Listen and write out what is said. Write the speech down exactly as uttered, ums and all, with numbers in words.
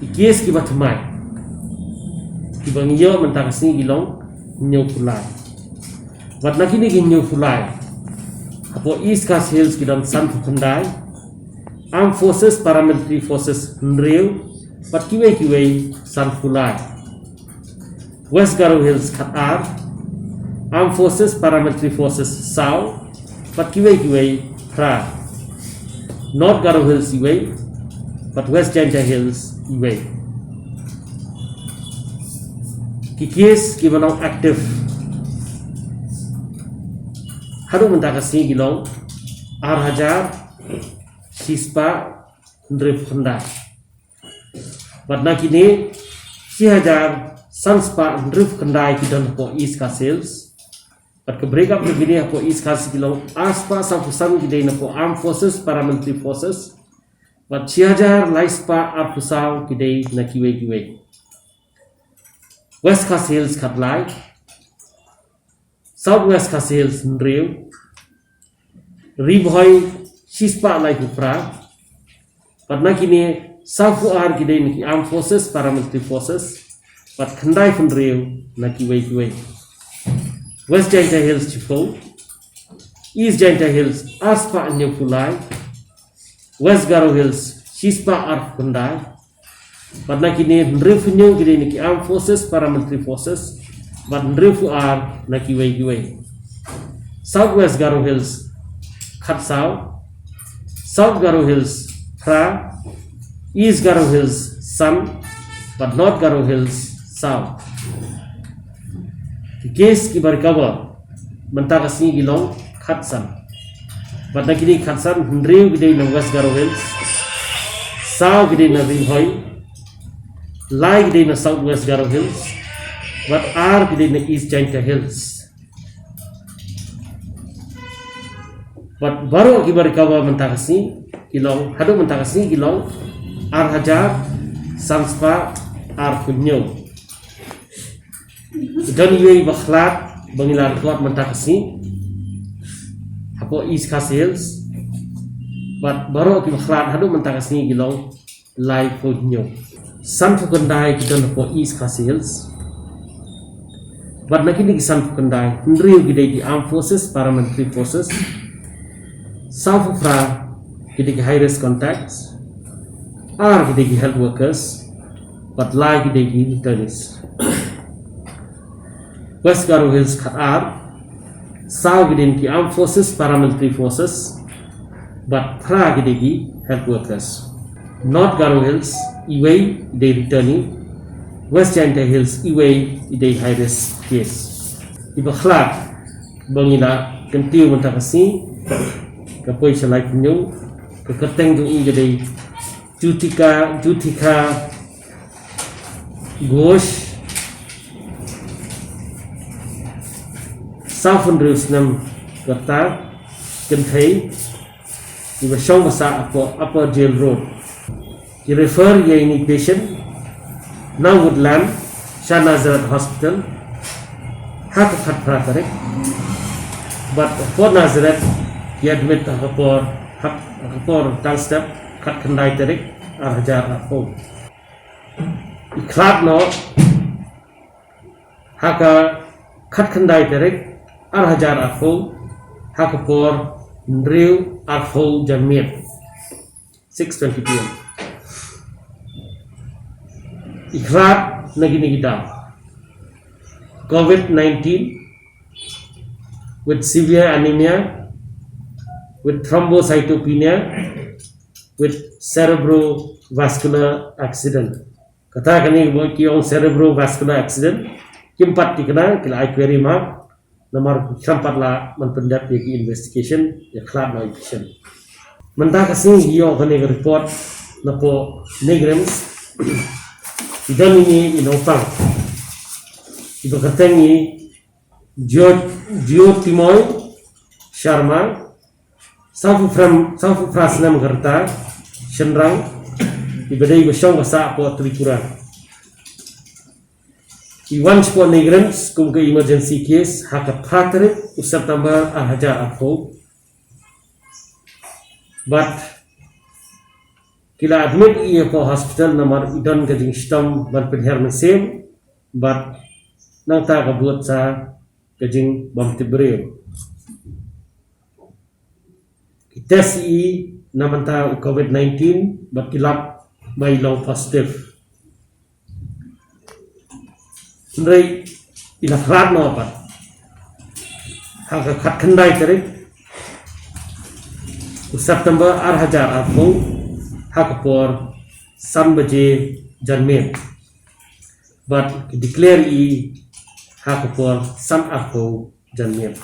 Ki case kiba thymmai kiba ngi ïoh mynta ka sngi ki long hynñiewphew lai. Bad na kine ki hynñiewphew lai, hapoh East Khasi Hills ki don sanphew khyndai, Armed Forces, Paramilitary Forces hynriew, bad kiwei kiwei sanphew lai. West Garo Hills khatar, Armed Forces, Paramilitary Forces saw, bad kiwei kiwei phra. North Garo Hills iwei, bad West Jaintia Hills iwei. Ki case kiba long active haduh mynta ka sngi ki long ar hajar shispah hynriewphew khyndai. Bad na kine, shi hajar sanspah hynriewphew khyndai ki don hapoh East Khasi Hills. Bad ka break up ka kine, hapoh East Khasi ki long arspah sawphew san ki dei na hapoh Armed Forces, Paramilitary Forces. Bad shi hajar laispah arphew saw ki dei na kiwei kiwei. West Khasi Hills khatlai, South West Khasi Hills hynriew, Ri Bhoi shispah laiphew phra. Bad na kine, sawphew ar ki dei na ki Armed Forces, Paramilitary Forces, bad khyndaiphew hynriew na kiwei kiwei. West Jaintia Hills shiphew, East Jaintia Hills arspah hynñiewphew lai, West Garo Hills shispah arphew khyndai, bad na kine hynriewphew hynñiew ki dei na ki Armed Forces, Paramilitary Forces, bad hynriewphew ar na kiwei kiwei. South West Garo Hills khatsaw, South Garo Hills phra, East Garo Hills san, bad North Garo Hills saw. Ki case kiba recover mynta ka sngi ki long khatsan. Bad na kine khatsan, hynriew ki dei na West Garo Hills, saw ki dei na Ri Bhoi, lai ki dei na South West Garo Hills, bad ar ki dei na East Jaintia Hills. Bad baroh kiba recover mynta ka sngi ki long, haduh mynta ka sngi ki long ar hajar sanspah arphew hynñiew. Don iwei ba khlad ba ngi la record mynta ka sngi hapoh East Khasi Hills. Bad baroh kiba khlad haduh mynta ka sngi ki long laiphew hynñiew. Sanphew khyndai ki don hapoh East Khasi Hills. Bad na kine ki sanphew khyndai, hynriew ki dei ki Armed Forces, Paramilitary Forces, sawphew phra ki dei ki high risk contacts, ar ki dei ki health workers, bad lai ki dei ki returnees. West Garo Hills khatar, saw ki dei ki Armed Forces, Paramilitary Forces, bad phra ki dei ki health workers. North Garo Hills iwei i dei returnee, West Jaintia Hills iwei i dei high risk case. Iba khlad ba ngi la kyntiew mynta ka sngi ka poi sha laiphew hynñiew, ka kyrteng jong i ka dei Jutika, Jutika Ghosh, sawphew hynriew snem ka rta, kynthei, iba shong ba sah hapoh Upper Jail Road. Ki refer ïa ini patient na Woodland sha Nazareth Hospital ha ka khatphra tarik. Bad hapoh Nazareth ki admit ha ka por, ha ka por tang step khatkhyndai tarik ar hajar arphew. I khlad noh ha ka khatkhyndai tarik ar hajar arphew ha ka por hynriew arphew janmiet, six twenty P M. I khlad na kine ki daw: COVID nineteen with severe anemia, with thrombocytopenia, with cerebrovascular accident. Kata kane ba ki ong cerebrovascular accident, kim pat thikna, ki la ai query mark, namar ki khlem pat lah ban pyndep ïa ki investigation ïa khlad noh i patient. Mynta ka sngi ïoh kane ka report napoh NEIGRIHMS. I don ine i nongpang iba kyrteng i Jio-, Jyotimoi Sharma, sawphew phra, sawphew phra snem ka rta, shynrang, iba dei iba shong ba sah hapoh Tripura. I wan shapoh NEIGRIHMS kum ka emergency case ha ka phra tarik u September ar hajar arphew. Bad Ki la admit ïa i ha ka hospital namar i don ka jingshitom ban pynhiar mynsiem bad nangta ka bud sa ka jingbymtip briew. Ki test ïa i na bynta u covid nineteen bad ki lap ba i long positive. Hynrei i la khrat noh pat ha ka khatkhyndai tarik u September ar hajar arphew ha ka por san baje janmiet bad ki declare ïa i ha ka por san arphew janmiet.